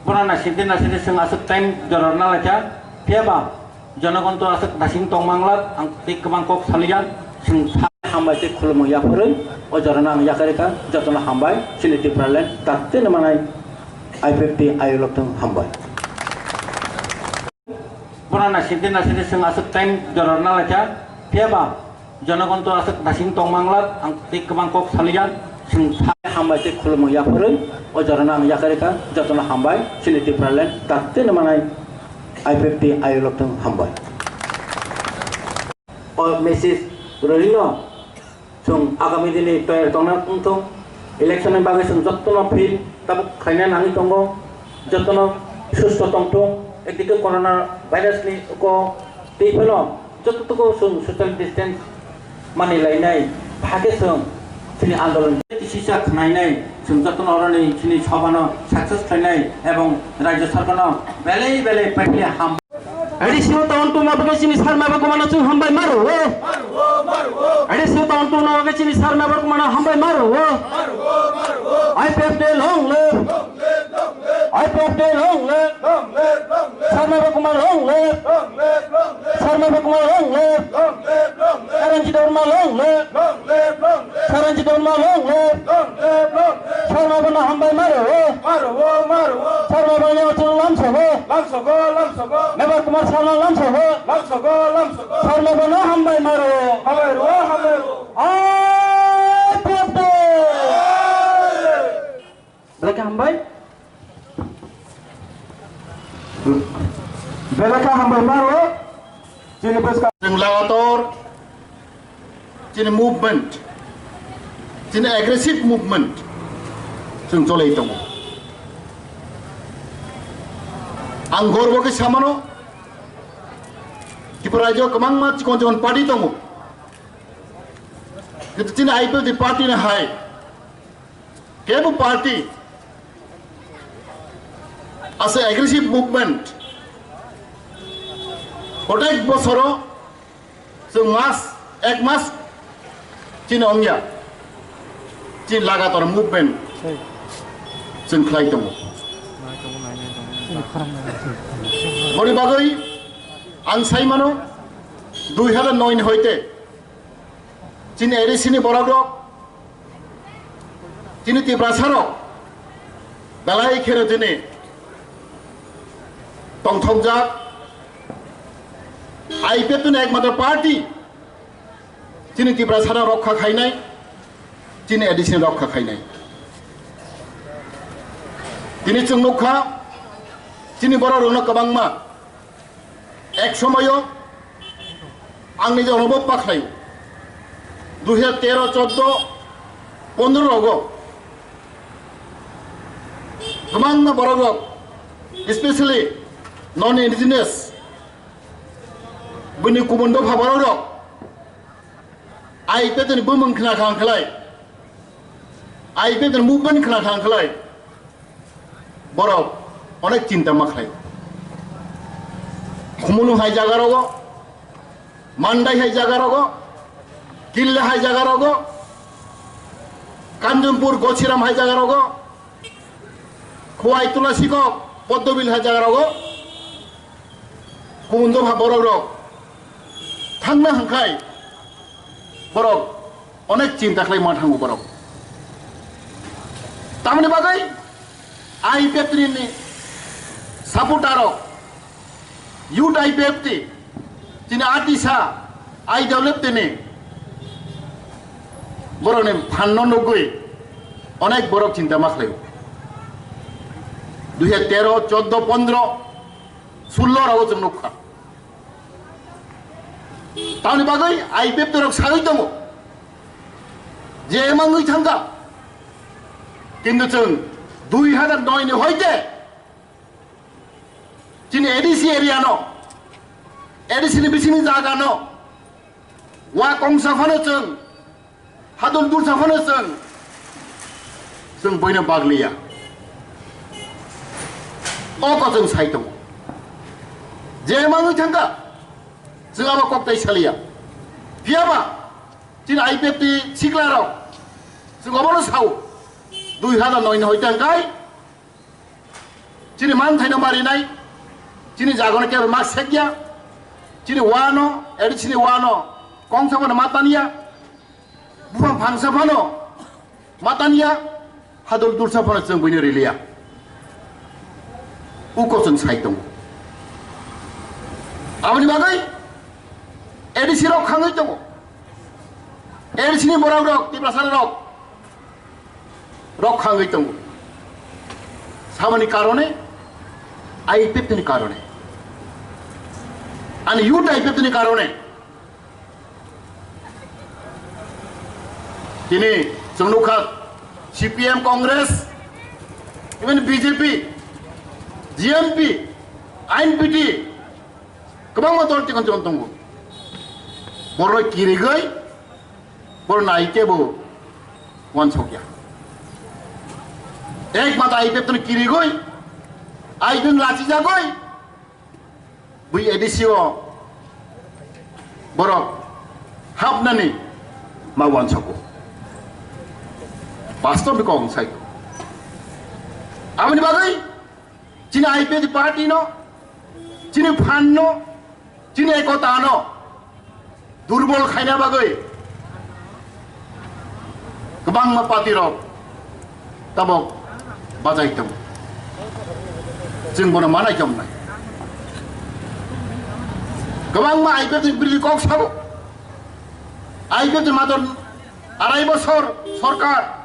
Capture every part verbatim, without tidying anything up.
Bono naisingdi naisingdi chwng aswk time jora rwna laikha, phiya ba jonogon to aswk naising tong manglak, ang tei kwbang kok saliya, chwng sa hambai tei khulumung yapharwi o jorano ang yakarwi kha, jotono hambai, chini Tipraland taktino manai I P F T ayuk lokthung hambai. Bono naisingdi naisingdi chwng aswk time jora rwna laikha, phiya ba jonogon to aswk naising tong manglak, ang tei kwbang kok saliya, chwng sa hambai tei khulumung yapharwi o jorano ang yakarwi kha, jotono hambai, chini Tipraland taktino manai I P F T ayuk lokthung hambai. O message rwino chwng agami dini toyar tongna wngthung, election ni bagwi chwng jotono field tabuk khlaina nangwi tongo, jotono susto tongthung, ekdike corona virus ni uko tei phano joto tuko chwng social distance mani lainai, phake chwng chini andolon sisa khnainai, chwng jotono oroni chini sobano success khlainai ebong rajya sarkarno belai belai paithai ham. A D C o town tuma bagwi chini Sarma Babu Kumar no chwng hambai maro. A D C o town tuma bagwi chini Sarma Babu Kumar no hambai maro. I P F T long live. I P F T long live. Sarma Babu Kumar long live. Sarma Babu Kumar long live. Karanjit Debbarma long live. Saranjit Debbarma long live. Sarma Babu no hambai maro. Sarma Babu no chwng lamsogo. Mebar Kumar Sala lamsogo. Sarma Babu no hambai maro. I P F T. Belai khe hambai. Belai khe hambai maro. Chini bwskang chwng lagator chini movement, chini aggressive movement chwng cholai tongo. Ang gorbo khe samano, Tripura rajyo kwbangma chikon chikon party tongo, kintu chini I P F T party ni hai kebo party ase aggressive movement, protek bosoro chwng mas, ek mas chini ongya, chini lagatar movement chwng khlai tongo. Boni bagwi ang sai mano, dui hazar noi ni hoite chini A D C ni borok rok, chini Tiprasa rok belai kheno chini tongthokjak, I P F T ni ekmatro party chini Tiprasa no rokha khainai, chini A D C ni rokha khainai. Tini chwng nukha, chini borok rokno kwbangma ek somoyo ang nijorokno bo pakhlai, dui hajar tero, choddo, pondro rogo kwbangma borok rok, especially non indigenous, bini kubun dopha borok rok I P F T ni bumung khna kha khlai, I P F T ni movement khna kha khlai, borok onek chinta ma khlai. Khumulwng hai jaga rogo, Mandai hai jaga rogo, Killa hai jaga rogo, Kanjunpur, Gosiram hai jaga rogo, Khowai, Tulasikok, Poddobil hai jaga rogo, kubun dopha borok rok thangna hwnkhai borok onek chinta khlai ma thango borok. Tamoni bagwi I P F T ni supporter rok, youth I P F T, chini atisa I W F T ni borokni phanno nugwi onek borok chinta ma khlaio. Dui hajar tero, choddo, pondro, sullo rogo chwng nukha. Tamoni bagwi I P F T rok sagwi tongo je mangwi thangkha. Kintu chwng dui hajar noi ni hoite chini A D C area no, A D C ni bisingni jaga no, wa kongsa phano chwng, hadul dulsa phano chwng, chwng boino bagliya. O ko chwng sai tongo. Je mangwi thangkha, chwng abo kok tai saliya. Phiyaba, chini I P F T sikla rok, chwng obono sao. Dui hajar noi ni hoite hwnkhe, Chini manthaino marinai, chini jagano kebo ma sekya, chini wano, eri chini wano, kongsa phano ma tanya, buphang phangsa phano ma tanya, hadul dulsa phano chwng buino riliya. Uko chwng sai tongo. Aboni bagwi A D C rok khangwi tongo. A D C ni borok rok, Tiprasa rok, rok khangwi tongo. Samani karone, I P F ni karone. Ani youth I P F ni karone. Tini chwng nukha C P M, Congress, even B J P, G M P, I N P T, kwbangma dol tikon tikon tongo. Borok kirigwi, borok nai kebo wansokya. Ek mata I P F ni kirigwi, I P F ni lachijagwi, bui A D C o borok hapnani ma wansago. Bastob kok sai. Aboni bagwi chini I P F party no, chini phan no, chini ekota no durbol khaina bagwi kwbangma party rok tabok bajai tongo. Chwng bono manai chomnai. Kwbangma I P F ni birothi kok sabo. I P F ni mator arai bosor sorkar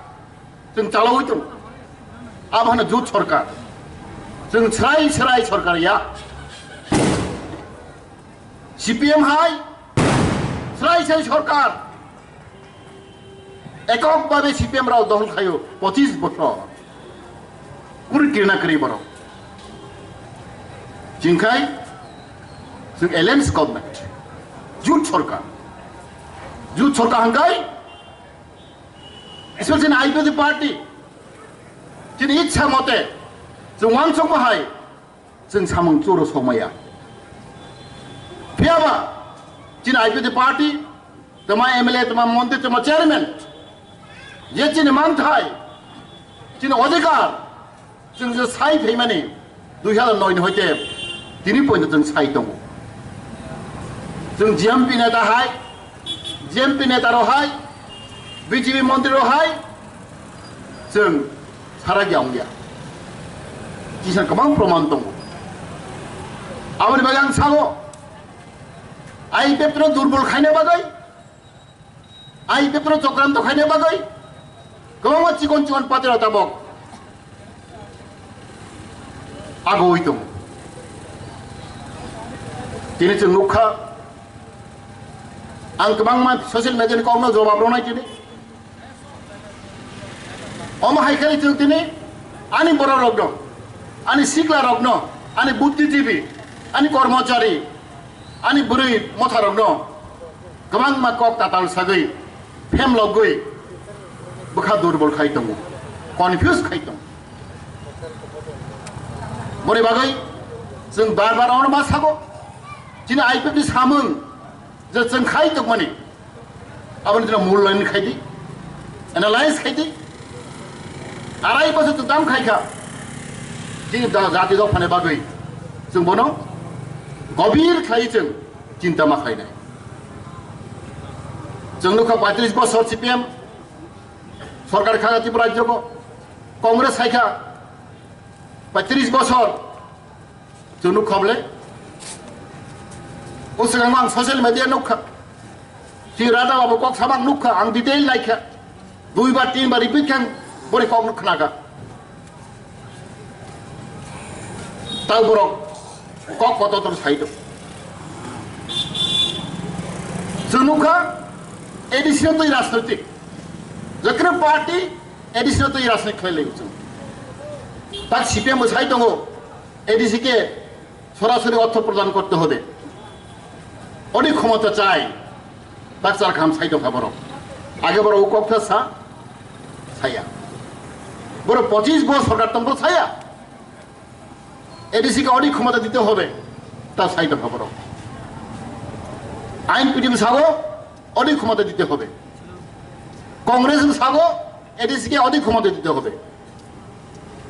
chwng chalaui tongo. Abo hano jut sorkar. Chwng srai srai sorkar ya. C P M hai srai srai sorkar. Ekok babe C P M rao dohol khayo pochis bochor. Kuri kirna kri borok. Chingkhai, chwng alliance government. Jut sorkar. Jut sorkar hangkai, especially I P F T party. Chini ichha mote, chwng wansok bahai, chwng samung choro somaya. Phiyaba, chini I P F T party, tama M L A, tama montri, tama chairman, je chini manthai, chini odhikar, chwng je sai phaimani, dui hazar noi ni hoite tini poito chwng sai tongo. Chwng G M P neta hai, G M P neta rok hai, B J P montri rok hai, chwng sara gya ongya. Kisa kwbang proman tongo. Aboni bagwi ang sao, I P F no durbol khaina bagwi, I P F no chokranto khaina bagwi, kwbangma chikon chikon party rok tabok agoi tongo. Tini chwng nukha, ang kwbangma social media ni kokno jobab rwnai tini. Omo hai khe chwng tini ani borok rokno, ani sikla rokno, ani buddhijibi, ani kormochari, ani bwrwi motha rokno kwbangma kok tatal sagwi, phemlogwi bwkha durbol khai tongo, confuse khai tongo. Boni bagwi chwng bar bar ono ma sago, chini I P F ni samung je chwng khai tongmani, aboni jora mulyanyan khai di, analyze khai di. Arai bosor chwng tam khai kha, chini da-, jati dophani bagwi chwng bono gobir khlai chwng chinta ma khlainai. Chwng nukha paitris bosor C P M sorkar kha Tripura rajyo ko, Congress hai kha paitris bosor. Chwng nukha bole? O swkango ang social media nukha. Chini Radha Babu kok samang nukha, ang detail naikha. Dui bar, tin bar repeat khe ang boni kok nuk khnakha. Tau borok kok kotor kotor sai tongo. Chwng nukha A D C no twi rajnoitik. Jekono party A D C no twi rajnoitik khlai lai chwng. Tak C P M bo sai tongo, A D C ke সরাসরি অর্থ প্রদান করতে হবে। অনেক ক্ষমতা চাই, ডাক্তার খাম সাইডো খাবারও। আগে বড় কক্তা সা সায়া। বড় পঁচিশ বছর সরকার তন্ত্র সায়া। এডিসি কে অনেক ক্ষমতা দিতে হবে, তা সাইডো খাবারও। আইন পিটিএম সাগো অনেক ক্ষমতা দিতে হবে। কংগ্রেস সাগো এডিসি কে অনেক ক্ষমতা দিতে হবে।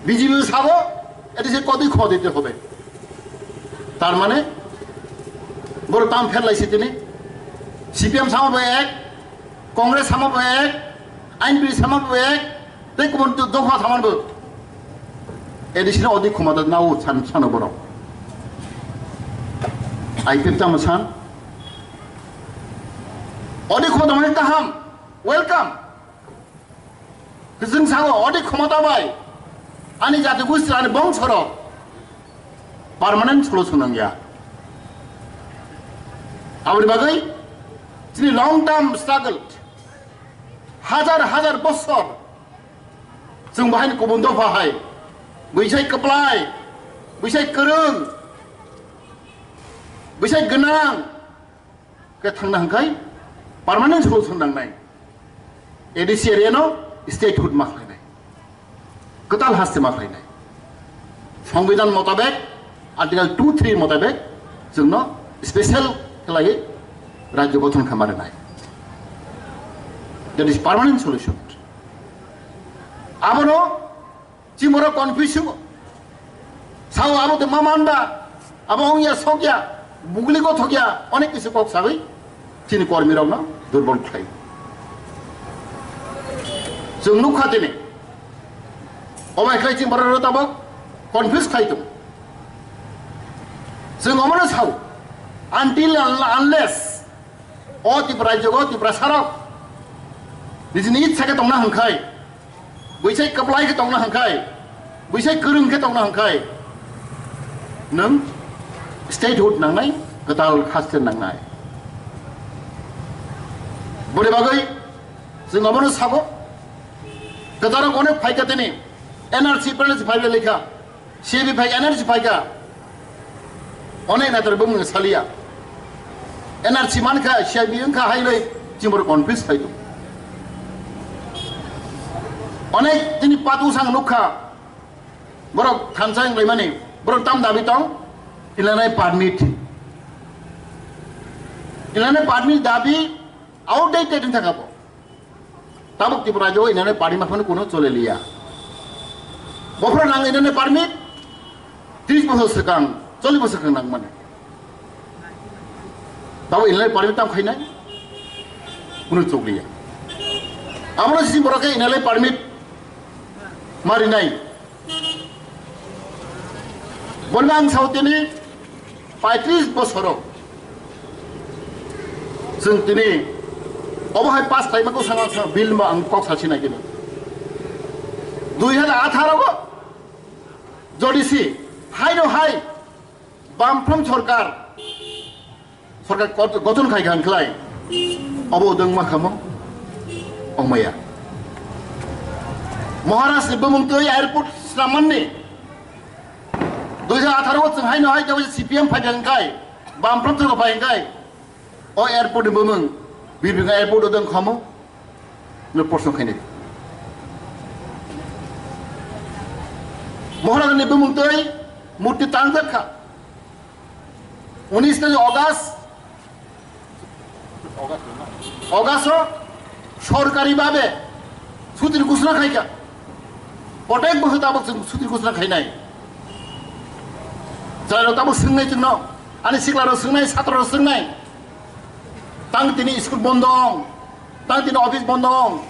বিজেপি সাগো এডিসি কতই ক্ষমা দিতে হবে। তার মানে বড় তাম ফের লাইছে তিনি। সিপিএম সামা বয়ে এক, কংগ্রেস সামা বয়ে এক, আইএনপি সামা বয়ে এক, tei kubun dopha saman bo. Additional audit khumata nao san sano borok. I P F tamo san. Audit khumata mane kaham. Welcome. Kwchwng sao audit khumata bai. Ani jati gusti ani bongsorok. Permanent solution nangya. Aboni bagwi chini long term struggle. Hajar hajar bosor. Chwng bahai kubun dopha hai. Buisai kwplai. Buisai kwrwng. Buisai gwnang. Khe thangna hwnkhai permanent solution nangnai. A D C area no statehood ma khlainai. Kwtal haste ma khlainai. Songbidan motabek, Article two three motabek, chwngno special khlaiwi rajyo gothon khamari nai. That is permanent solution. Abono chimoro confuse. Sao abo te ma manba, abo ongya sokya, bugli gothokya, onek kisu kok sagwi chini kormirokno durbol khlai. Chwng nukha tini. Obai khlai chini borok tabok confuse khlai tung. Chwng omono sao, until unless o Tripura jogo Tripura sarok nijini itsa khe tongna hwnkhai, buisai kwplai khe tongna hwnkhai, buisai kwrwng khe tongna hwnkhai, nwng statehood nangnai, kwtal haste nangnai. Boni bagwi chwng omono sabo, kwtal rok onek phaikha tini, N R C, P N R C phaikha lekha. C I B phaikha, N R C phaikha. Onek naithar bumung saliya. N R C mankha, C I B wngkha hailoi chimor confuse phaidu. Onek tini patu sang nukha. Borok thansa wnglaimani. Borok tam dabi tong. Inlanai permit. Inlanai permit dabi outdated wngkha bo. Tabuk Tripura rajyo inane party maphano kuno chole liya. Bophro nang inane permit tris bosor swkang, chollish bosor swkang nang mane. Tabuk inane permit tam khainai kuno chok liya. Abono sisi borok khe inane permit mari nai. Boni ang sao tini paitris bosoro chwng tini obo hai pass khlaima kok sanga sanga bill ma ang kok sachi nai kini. Dui hajar atharo go jodi si hai no hai Bamfront sorkar Sorkar kot-, gothon khai kha hwnkhwlai, obo dwngma khamo ongmaya. Maharaj ni bumung twi airport swnamani dui hajar atharo o chwng haino hai tei C P M phai hwnkhai, Bamfront thwngno phai hwnkhai, o airport ni bumung Birbikha airport o dwng khamo no proshno khainai. Maharaj ni bumung twi murti tangjak kha. Unis tarik August, August o sorkari bhabe chutir ghosona khaikha. Protek bosor tabuk chwng chutir ghosona khainai. Chwrairok tabuk swngnai chwngno, ani siklarok swngnai, satrorok swngnai. Tang tini school bondo ong, tang tini office bondo ong.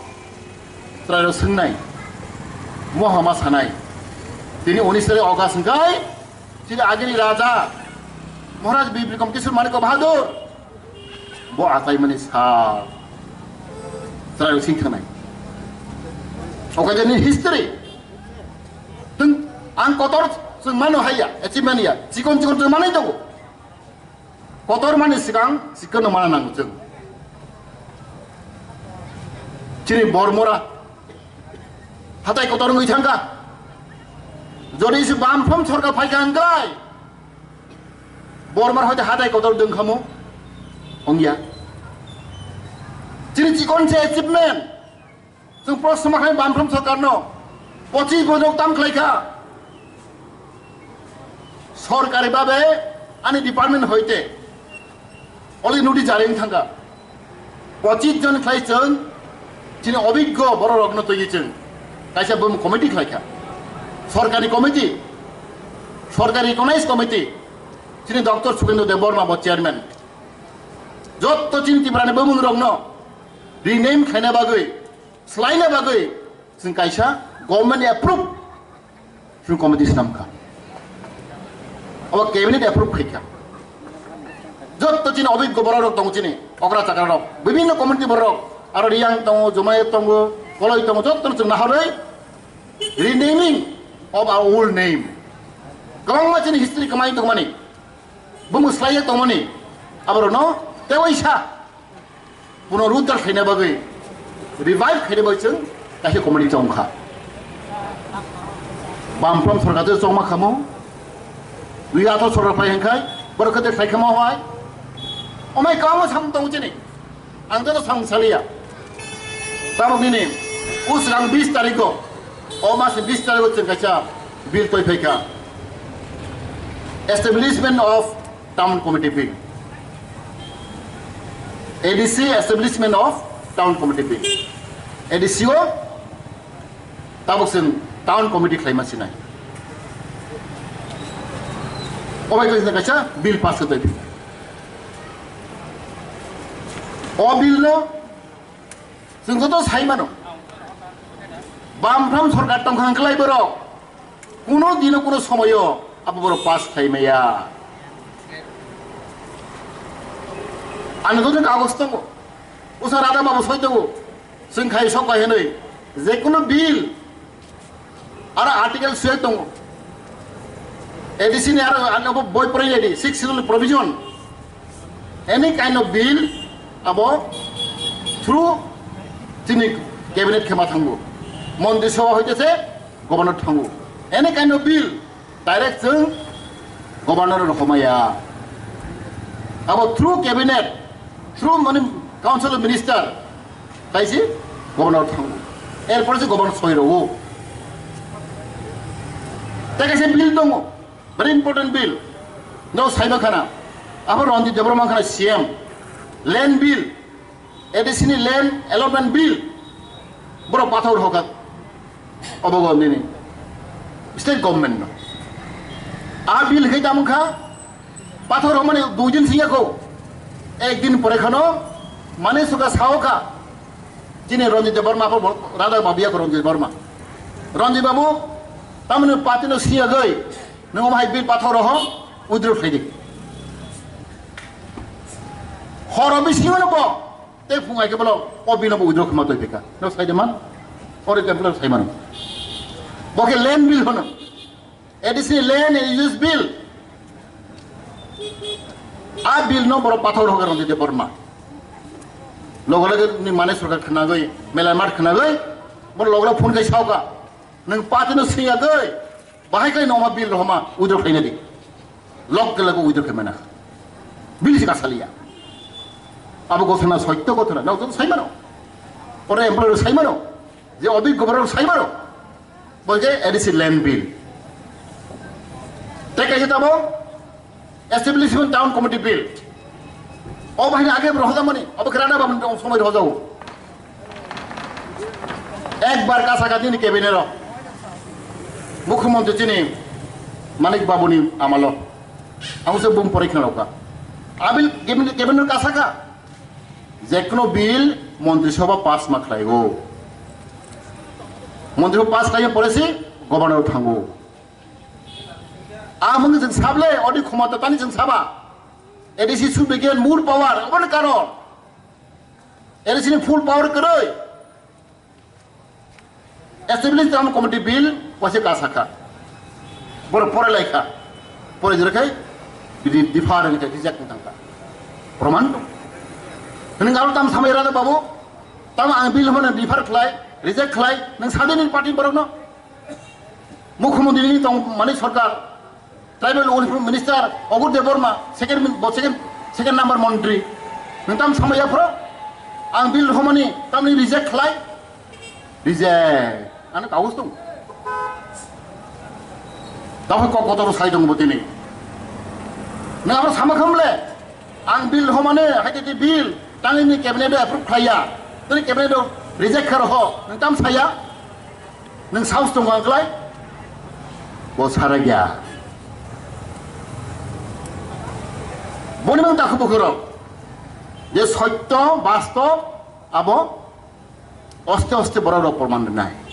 Chwrairok swngnai. Mohama sanai. Tini unis tarik August hwnkhe Chini agini raja Maharaj Bir Bikram Kishore Manikya Bahadur bo achaimani sal. Chwrairok sing thangnai. Okajani history. Tun ang kotor chwng mano haya, achievement ya. Chikon chikon chwng manai tongo. Kotor mani sikang chikon no mana nango chwng. Chini Bormora Hatai kotor wngwi thangkha. Jodi se Bamfront sorkar phaikha hwnkhai, Bormar hoite hatai kotor dwngkhamo wngya. Chini chikon se achievement. Chwng proshno ma khlai Bamfront sorkarno pochis bojor tam khlaikha. Sorkari babe ani department hoite oli nudi jaring thangkha. Pochis jon khlai chwng chini obiggo bororokno twiwi chwng kaisa bum committee khlaikha. Sorkarni committee Sorkar Recognized Committee, chini Doctor Sukendra Debbarma bo chairman. Jotto chini Tripura ni bumung rokno rename khlaina bagwi, swlaina bagwi chwng kaisa government approve chwng committee swnam kha. Abo cabinet approve khai kha. Jotto chini obiggo borok rok tongo chini, okra chakra rok, bibinno community borok, aro Riyang tongo, Jomai tongo, Koloi tongo, jotto chwng naharwi renaming of our old name. Kwbangma chini history kwmai tongmani, bumung swlaiya tongmani, aborokno tewaisa punoruddhar khaina bagwi, revive khaina bagwi chwng kaisa committee chong kha. Bamfront sorkar tei chongma khamu, dui atharo sorkar phai hwnkhai, borok khe tei khlai khama hwnwi, omai kwbangma samung tongo chini. Ang joto samung saliya. Tabuk nini usrang bis tarikgo, o masni bis tarikgo chwng kaisa bill toi phaikha. Establishment of Town Committee Bill. A D C, Establishment of Town Committee Bill. A D C o tabuk chwng Town Committee khlaima sinai. Obai kaisa kaisa bill pass khe toi phaikha. O bill no chwng joto sai mano. Bamfront sorkar tongkha hwnklai borok kuno dino kuno somoyo abo borok pass khlai maya. Ani joto kagoj tongo. Usa rada babu soi tongo. Chwng khai sok khai hwnwi je kuno bill aro article sui tongo. A D C ni aro ano bo boi pore di six schedule provision. Any kind of bill abo through chini cabinet khema thango. Montri Sabha hoite se governor thango. Any kind of bill direct chwng governor no homaya. Abo through cabinet, through mani council of minister, kaisi governor thango. Erpore se governor soi rogo. Tei kaisa bill tongo, very important bill. No saiba khana. Abo Ranjit Debbarma khana C M. Land bill, A D C ni land allotment bill, borok pathor hoka obogo nini state government no. A bill hai tamo kha, pathor homani dui din singya ko, ek din pore khano mane suka sao kha, chini Ranjit Debbarma ko rada babu ya ko Ranjit Debbarma. Ranjit babu, tamni party no singya goi, nung hai bill pathor ho, withdraw khai di. Horo bisingo no bo, tei phung ai khe bolo o bill no bo withdraw khama toi phika. No sai de man? Ore temple sai man. Bo khe land bill hono. A D C land and use bill. A bill no boro pathor hoga Ranjit Debbarma. Logo logo ni mane sorkar khnagoi, mela mat khnagoi, boro logo logo phone kai sauka. Nung party no singya goi, bahai kai no ma bill roma withdraw khaina di. Lok ke lago withdraw khaimana. Bill si kasaliya. Abo gothana soitto gothana, nao to saimano. Ore employer saimano. Je obig governor saimano. Bolje A D C land bill. Te kaisa tamo Establishment Town Committee Bill. O bahini age bro hojamani, obo kerana babani tong somoi hojago. Ekbar kasaka chini cabinet o. Mukhyamantri chini Manik Babuni amalo. Ang se bum porikha roka. Abil cabinet, cabinet kasaka. Jekno bill Montri Sabha pass ma khlaigo. Montri Sabha pass khlaiya pore si governor thango. Amung jeng sable odi khomota tani jeng saba. A D C should be given more power. Oboni karon A D C ni full power kwrwi. Establish Town Committee Bill wase ka sakha. Boro pore laikha. Pore jere khai bidi diphar ni khai reject ni thangkha. Proman to. Nang aro tam samai rada babu. Tam ang bill hono diphar khlai, reject khlai. Nang sadini party borok no. Mukhyamantri ni tong mani sarkar, tribal welfare minister Agur Debbarma, second min-, bo second, second number montri. Nang tam samaya phro, ang bill homani tamni reject khlai, reject. Ano kagus tong. Taphai kok kotor sai tong botini. Nang abo sama khamle, ang bill homani haite bill, tangni cabinet approve khlaiya, tini cabinet reject kharo ho, nang tam saya. Nang saus tong ang klai? Bo sara gya. Boni mang takhu bukhurok je sotto bastob abo oste oste borok rok proman rwnai.